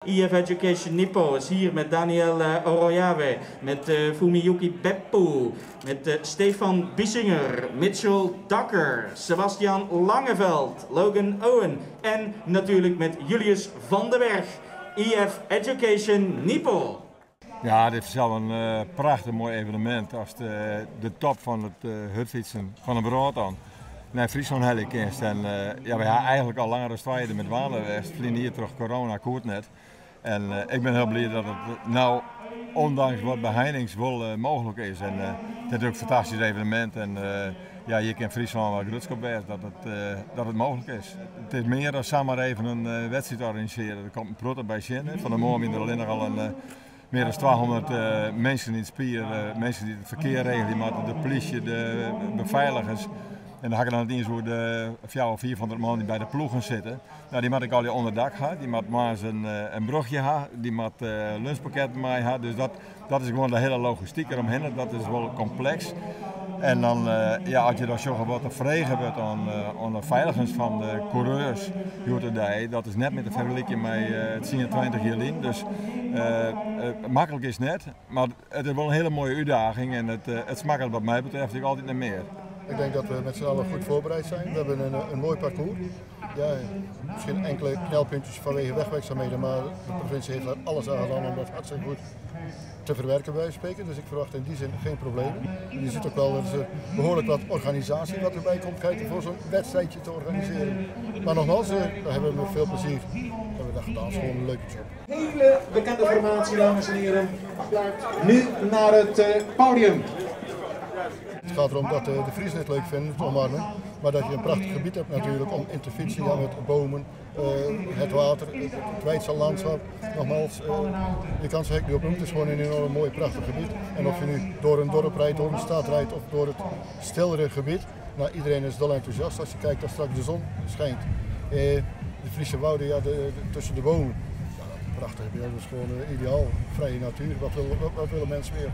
EF Education Nippo is hier met Daniel Oroyave, met Fumiyuki Beppu, met Stefan Bissinger, Mitchell Dakker, Sebastian Langeveld, Logan Owen en natuurlijk met Julius van den Berg. EF Education Nippo. Ja, dit is zelf een prachtig mooi evenement. Als de top van het hurdfytsen fan de wrâld dan nei Fryslân helje kinst. En ja, wy ha eigentlik al langer as 2 jier dermei dwaande west. Ferline jier troch corona koe it net. En ik bin hiel bliid dat it no, ûndanks wat beheinings, wol mooglik is. En it is natuerlik in fantastysk evenemint. En ja, hjir kin Fryslân wol grutsk op wêze dat it mooglik is. It is mear dan samar even in wedstriid organisearje. Der komt in protte by sjen. Fan 'e moarn wiene der allinnich al in mear as 200 minsken yn it spier, minsken dy't it ferkear regelje moatte, de polysje, de befeiligers. En dan ha ik it noch net iens oer de fjouwer, 500 man dy't by de ploegen sitte. No, dy moatte ek allegear ûnderdak ha, dy moatte moarns in brochje ha, dy moatte lunchpakketten mei ha. Dus dat is gewoan de hiele logistyk deromhinne, dat is wol kompleks. En dan, ja, as je dan sjogge wat der frege wurdt oan de feiligens fan de coureurs hjoed-de-dei, dat is net mear te fergelykjen mei 10, 20 jier lyn. Dus maklik is it net, mar it is wol in hiele moaie útdaging en it smakket wat my betreft ek altyd nei mear. Ik denk dat we met z'n allen goed voorbereid zijn. We hebben een mooi parcours. Ja, misschien enkele knelpuntjes vanwege wegwerkzaamheden, maar de provincie heeft daar alles aan gedaan om dat hartstikke goed te verwerken, bij wijze van spreken. Dus ik verwacht in die zin geen problemen. Je ziet ook wel, dat er behoorlijk wat organisatie wat erbij komt kijken voor zo'n wedstrijdje te organiseren. Maar nogmaals, daar hebben we met veel plezier hebben we dat gedaan. Het is gewoon een leuke job. Hele bekende formatie, dames en heren. Nu naar het podium. Het gaat erom dat de Friezen het leuk vinden, het omarmen. Maar dat je een prachtig gebied hebt natuurlijk om in te fietsen, ja, met bomen, het water, het weidse landschap. Nogmaals, je kan ze gek niet opnoemen, het is gewoon een enorm mooi prachtig gebied. En of je nu door een dorp rijdt, door een stad rijdt of door het stillere gebied, nou, iedereen is dol enthousiast als je kijkt dat straks de zon schijnt. De Friese wouden, ja, tussen de bomen. Ja, prachtig beeld, dat is gewoon ideaal. Vrije natuur, wat willen mensen meer?